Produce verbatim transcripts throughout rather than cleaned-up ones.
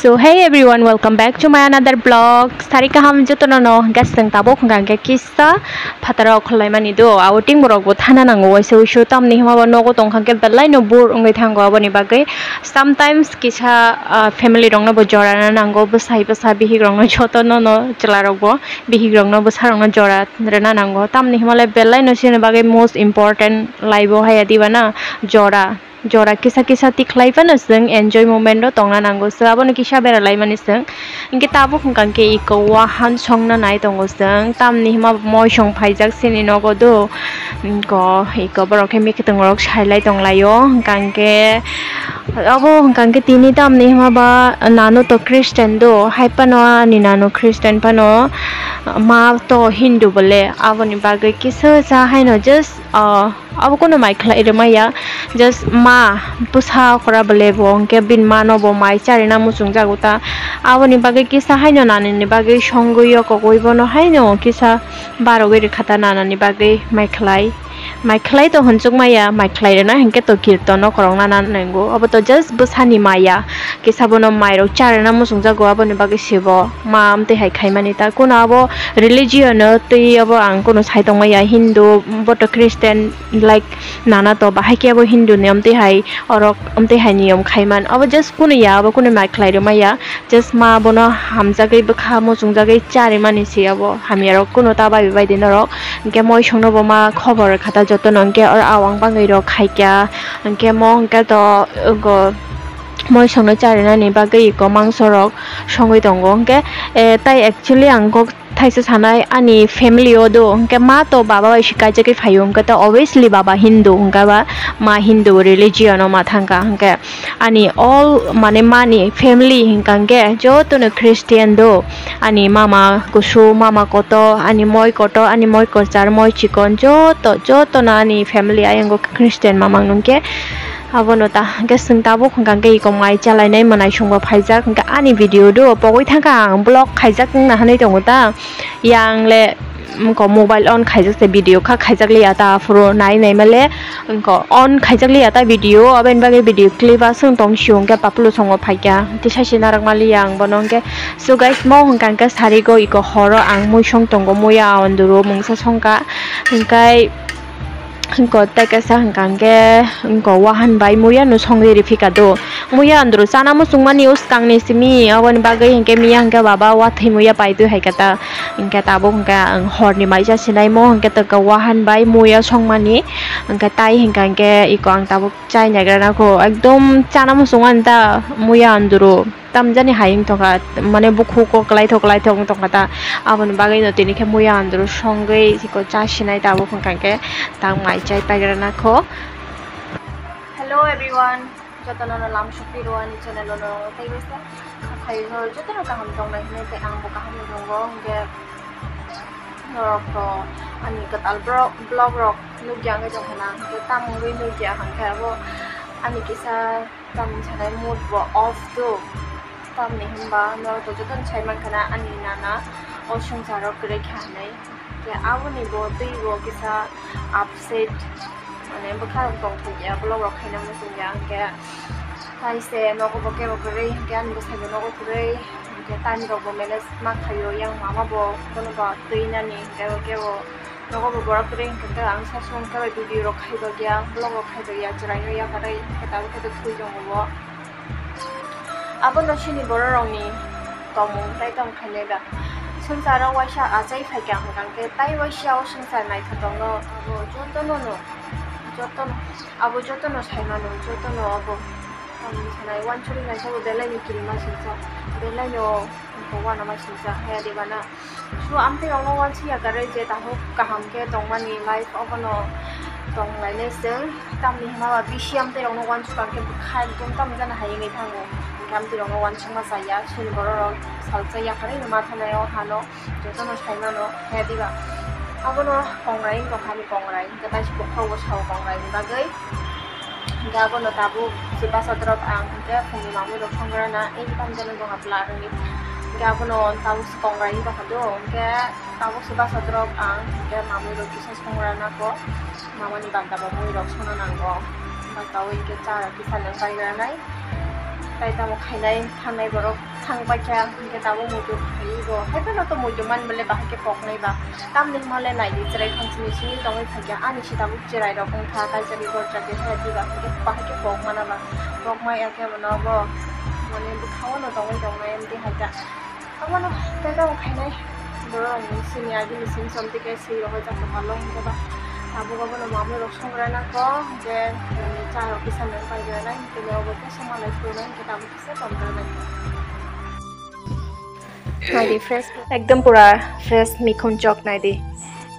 So hey everyone, welcome back to my another vlog. Sari kaham jotono no, hwnkhe chwng tabuk hwnkha hwnkhe kisa phataro khwlaimani do, outing borok bo thana nango waisa wuisu, tamni hwnba bo nogo tongkha hwnkhe belai no bore wngwi thango, aboni bagwi sometimes kisa, ah, family rokno bo jorana nango, bwsai bwsa bihik rokno jotono no chwla rok bo bihik rokno bwsa rokno jora rwna nango, tamni hwnba le belai no chini bagwi most important life o haya diba na jora. Jora kisa kisa tikhlai phano chwng enjoy moment o tongna nango. So abono kisa bera laimani chwng. Hinkhe tabuk hwnkha hinkhe iko wahan songna nai tongo chwng. Tamni hima moisong phaijak chini nogo do. Iko, iko borok khe mikitwng rok sailai tonglaio. Hwnkha hinkhe abo hwnkha hinkhe tini tamni hima ba nano to Christian do. Hai phano ani nano Christian phano ma to Hindu bole. Aboni bagwi kisa cha haino just, ah, Abo kunu mai khlai rwmaya, just ma bwsa okra bole bo, hinkhe bini mano bo mai charina muchungjago ta. Aboni bagwi kisa haino nanani bagwi songwi yokogwi bono haino kisa barogwi rwkha ta nanani bagwi mai khlai. Mai khlai to hwnchukmaya, mai khlai rwna hinkhe to kirtono khorokna nanango. Abo to just bwsani maya. Kisa bono mairok charwna muchungjago, aboni bagwi se bo ma amtwi hai khaimani ta. Kuno abo religion o twi abo ang kuno sai tongmaya, Hindu, bo to Christian, like, nana to bahai khe abo Hindu ni amtwi hai, orok amtwi hai niyom khaiman. Abo just kuno ya, abo kuno mai khlai rwmaya, just ma bono hamjagwi bwkha muchungjagwi charimani se abo hamya rok kuno ta bai bai di norok. Hinkhe moisongno bo ma khobor kha ta jotono, hinkhe oro awang bangwi rok khaikya, hinkhe mo hinkhe to go. Moisongno charinani bagwi iko mangsorok songwi tongo. Hinkhe, eh, tai actually ang kok thaisa sanai, ani family o do, hinkhe ma to baba bai se kaijagwi phaio, hinkhe to obviously baba Hindu, hinkhe ba ma Hindu religion o ma thangkha, hinkhe ani all, mane, mani family hinkha hinkhe jotono Christian do, ani mama kusu, mama koto, ani moi koto, ani moi kwchar, moi chikon, joto, jotono ani family ayang o Christian mamang nungkhe. Abono ta hwnkhe chwng tabuk hwnkha hwnkhe iko mai chalainai mwnaisongbo phaijak, hwnkhe ani video do pogwi thangkha ang, vlog khaijak wngna hwnwi tongo ta. Yang le, mm, ko mobile on khaijak se video kha khaijak liya ta, aphuru nai nai male ko on khaijak liya ta video, aboni bagwi video clip aswk tong sio hwnkhe papulu songo phaikha, tisa se narak maliya ang bono hwnkhe. So guys, mo hwnkha hwnkhe sarigo iko horo ang muisong tongo, muya anduru mungsa songkha hwnkhe. Hwnkhe tei kaisa hwnkha hwnkhe, hwnkhe wahan bai muya no songwi rifika do. Muya andro chana muchungmani o swkangni simi, aboni bagwi hwnkhe miya hwnkhe baba wathwi muya paitwi hai khe ta. Hwnkhe tabuk hwnkhe ang horni maisa sinaimo hwnkhe tongkha wahan bai muya songmani. Hwnkhe tai hwnkha hwnkhe iko ang tabuk chai naigra nakho, ekdom chana muchungmani ta muya andro. Tamjani hai wng tongkha, mane bukhuk o kwlaithok kwlaithok wng tongkha ta, aboni bagwi no tini khe muya andro songwi iko cha sinai tabuk hwnkha khe tang mai chai paigra nakho. Hello everyone, jotono no lam sukri rwani channel no tei bese khakhai no jotono kaham tongnai hinwi tei ang bo kaham tongo hwnkhe norok to ani kwtal vlog rok nukya wngwi tongkha na hwnkhe tamo wngwi nukya hwnkhe abo ani kisa Tamni sanai mood bo off do. Tamni hwnba norok to jotono sai mankha na ani nana o swngcharo kwrwi kha hinwi. Khe aboni bo twi bo kisa upset, mane bwkha rok tongthokya, vlog rok khaina muchungya hwnkhe. Tai se nogo bo kebo kwrwi hwnkhe ani bwsai bo nogo kwrwi hwnkhe time rok bo manage ma khaio, yang mama bo bono ba twi nani hwnkhe bo kebo. Nogo bo borok kwrwi hwnkhe ang sasong khe bai video rok khaidokya, vlog rok khaidokya, chwraino yakarwi hwnkhe tabuk khe thwi tongo bo. Abono chini borok rokni tongmung tai tong khainai da. Swngcharo waisa achai phaikha hwnkhe tai waisa o swngchar naithotok no abo jotono no, jotono, abo jotono sai mano, jotono abo. Tamni sanai wansugwi naikhe bo belai no kirima singcha, belai no uanama singcha haya de bana. So, amtwi rokno wansukya kwrwi je tabuk kaham khe tongmani life obono tonglainai chwng. Tamni hwnba bisi amtwi rokno wansukha khe bwkha ekdom tamo jani hai wngwi thango. Hwnkhe amtwi rokno wansukma chaya, chini borok rok salsa yakarwi no ma thanai o hano jotono sai mano haya diba. Abono kongrai wngtongkha ani kongrai, hwnkhe taisi bokhorogo sao kongrai ni bagwi. Hwnkhe abono tabuk se basa drop ang hwnkhe phungni mamwi rok songrana, ei tamo jani bwkha pla rwngwi. Hwnkhe abono tabuk se kongrai wngtongkha do, hwnkhe tabuk se basa drop ang hwnkhe mamwi rok kisa songrana kho, mamani banta bo mui rok sona nango, banta o hwnkhe cha rok kisa nang pai granai. Tai tamo khainai thangnai borok thang paikha, hinkhe tabuk muitu phaiwi bo. Haiphano to muitu man bole bahai khe poknai ba. Tamni hwnle naidi chwrai khang simi simi tongwi phaikha. Ani se tabuk chwrai rok wngkha, kaisa ni gorja khe phai diba hinkhe bahai khe pok mana ba. Pok maya khe bono bo mane bwkhao no tongwi tongnai amtwi hai ta. Abono tai tamo khainai borok sini agini sini somtwi khe swi rohorjak tongma long hinkhe ba. Tabuk abono mamui rok songrana kok hinkhe cha rok kisa nang pai granai hinkhe obo khe somalai phunai hinkhe tabuk. Naidi fresh, ekdom pura fresh mikhun chok naidi.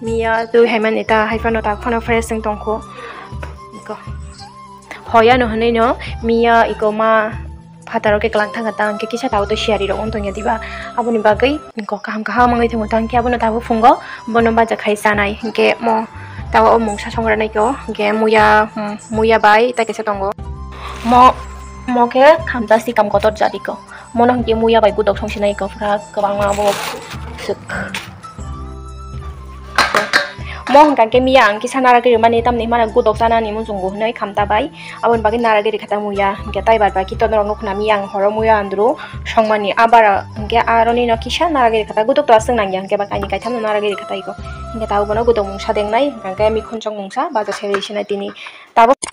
Miya twi haimani ta haiphano tak phano fresh wng tongkho. Iko. Hoyano hwnwi no miya iko ma phataro khe kwlwng thangkha ta hwnkhe kisa tabuk to siyari rok wng tongya diba. Aboni bagwi iko kaham kaham wngwi tongkho ta hwnkhe abono tabuk phungo bono baja khai chanai hwnkhe mo tabuk o mungsa songra naikho hwnkhe muya, hmm, muya bai tai kaisa tongo. Mo, mo khe khamta sikam kotor jat iko. Mono hinkhe muya bai gudok songsinai iko pura kwbangma bo swk. Mo hwnka khe miya ang kisa nara giri mani tamni hwnmano gudok chanani muchungo hwnwi khamta bai. Aboni bagwi nara giri kha ta muya hinkhe tai bar bai khe to norok nukho na miya ang horo muya andro songmani abar hinkhe aroni no kisa nara giri kha ta gudok to aswk nangya hinkhe ba kainwi kaithamno nara giri kha ta iko. Hinkhe tabuk bono gudok mungsa dengnai hinkhe mikhunchok mungsa baja serwi sinai tini tabuk.